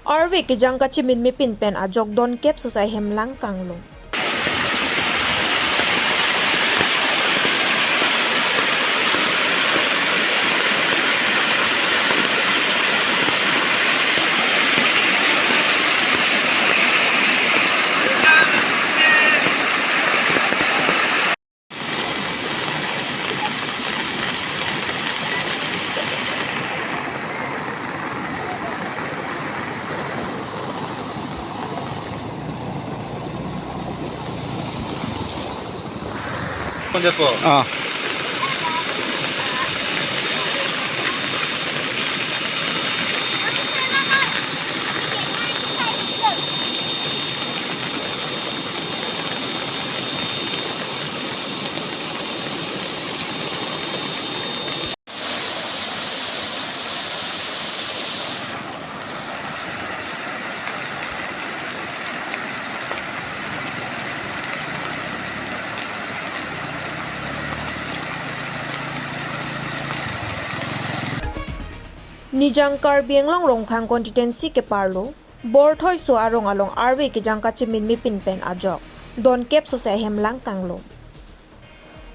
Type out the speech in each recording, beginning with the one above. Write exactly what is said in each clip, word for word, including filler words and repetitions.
Arve kejang kachemin mepin pen ajok don kep sose ahemlang kanglum. Ah. Nijang Karbi Anglong Rongkhang constituency keparlo Borthoiso arong along arve kejang kachemin mepin pen ajok don kep sose ahemlang kanglum.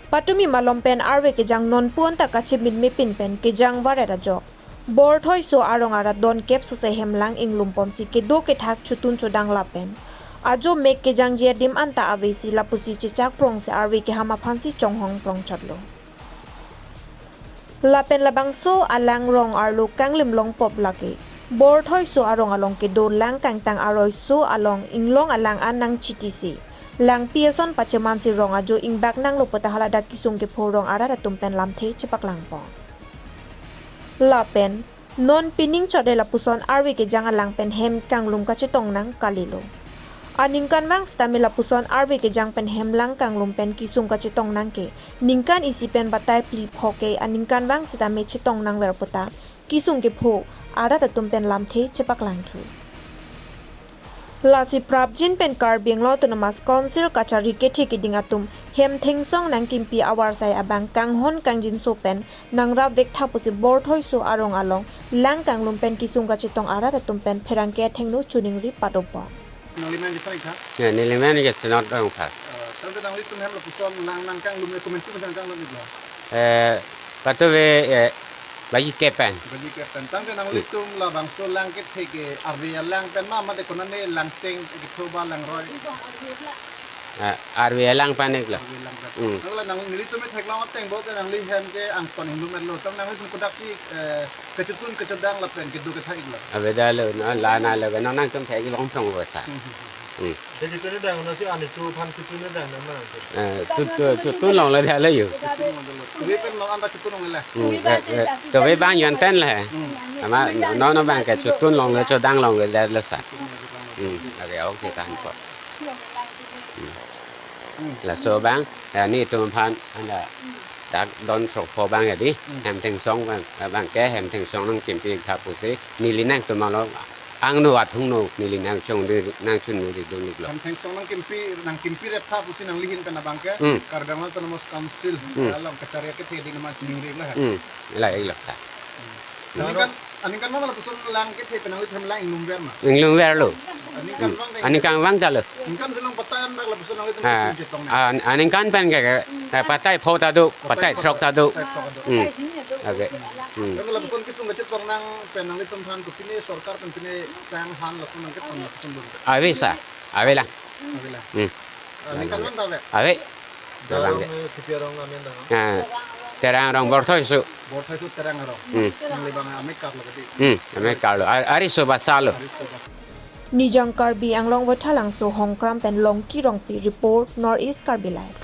Patumi malom pen arve kejang nonpu anta kachemin mepin pen kejang varet ajok Borthoiso arong arat don kep sose ahemlang inglum ponsi kedo kethak chotun chodang lapen ajo mek kejangji adim anta avesi lapusi chechak prongsi arve keham aphansi chonghong prongchotlo. Lapen labangso alang rong arlo kanglim longpop lake Borthoiso arong along kedo lang kangtang aroiso along inglong alang an nangchitisi langpi ason pachemansi rong ajo ingbak nanglo puta haladak kesung kepho rong arat atum pen lamthe chepaklangpon. Lapen non pining chode lapuson arve kejang alang pen hem kanglum kachetong nang kalilo. Aningkanvang sitame lapuson arve kejang pen hemlang kanglum pen kesung kachetong nang ke ningkan isi pen batai phli pho ke aningkanvang sitame chetong nangver puta kesung kepho arat atum pen lamthe chepaklangthu. Lasi prapjin pen Karbi Anglong Autonomous Council kachari kethe keding atum hem thengsong nangkimpi avarsai abang kanghon kangjinso pen nangrap vektha pusi Borthoiso arong along lang kanglum pen kesung kachetong arat atum pen pherangke athengno choningri padopon. Nangli men kethai tha? Ya, neli men ke Senot Rongphar. Eh, tangte nanglitum hem lapuson lang nangkanglum, eh, komantu mesen kanglum iklo? Eh, patove, eh, baji kep pen. Baji kep pen. Tangte nanglitum labangso lang kethe ke arve alang pen ma, mate konane langteng ketho ba langroi? Eh, arve alang pen iklo. Arve alang pen. Hmm. Nangla nang nelitum me theklong ateng bo ke nangli hem ke angton inglum etlo. Tang nanglitum kodaksi, eh, kechotun kechodang lapen kedo kethak iklo? Avedetlo, no, la nalo ke, no, nangtum thek long thong bo sa. Hmm, hmm, hmm. Hmm. Te chotun dang no si ani tu phan chotun dang na ma. Eh, tu, tu, chotun longledetlo yo. Chotun longledetlo. Tuve pen long anta chotun longle. Hmm, eh, eh, tuve bang yon ten le. Hmm. Ama, no, no bang ke chotun longle, chodang longledetlo sa. Chotun longle, chodang longle. Hmm, are ok se kan ko. Hmm. Hmm. Laso bang, eh, nelitum aphan anda dak don throk pho bang ya di, hmm, hem thengsong bang, eh, bang ke hem thengsong nangkimpi tha pusi, neli nangtum along angno athengno neli nangchongri nangchunri dun iklo. Hem thengsong nangkimpi, nangkimpi rep tha pusi nangli ahin pen abang ke, hmm, Karbi Anglong Autonomous Council, hmm, along kachari kethe keding ma choningri lo ha. Hmm. La iklo sa. Hmm. Aningkan, aningkanvang lapuson lang kethe pen nanglitum lang inglumver ma? Inglumverlo. Aningkanvang dei? Aningkanvang talo. Aningkan selong patai anbak lapuson nanglitum, ah, kesung chetong nang? Ah, aningkan pen ke, ke, eh, patai pho ta do, patai, patai pho, throk ta do. Patai pho ta do. Hmm. Okay. Hmm. Tangte lapuson kesung kachetong nang pen nanglitum aphan kopine sorkar pen pine sang han lason nangketong lapuson do? Ave sa, ave lang. Ave lang. Hmm. Ah, ningkanvang ta ave? Ave. Terang rong, eh, T P R rong amen dang. Ah, Terang rong Borthoiso. Borthoiso Terang rong. Hmm. Nangli bang amekar lo kedi. Hmm, amekar lo. Ar-, ariso basa lo. Ariso basa. Nijang Karbi Anglong Vothatlangso Hongkram pen Longki Rongpi report, North East Karbi Live.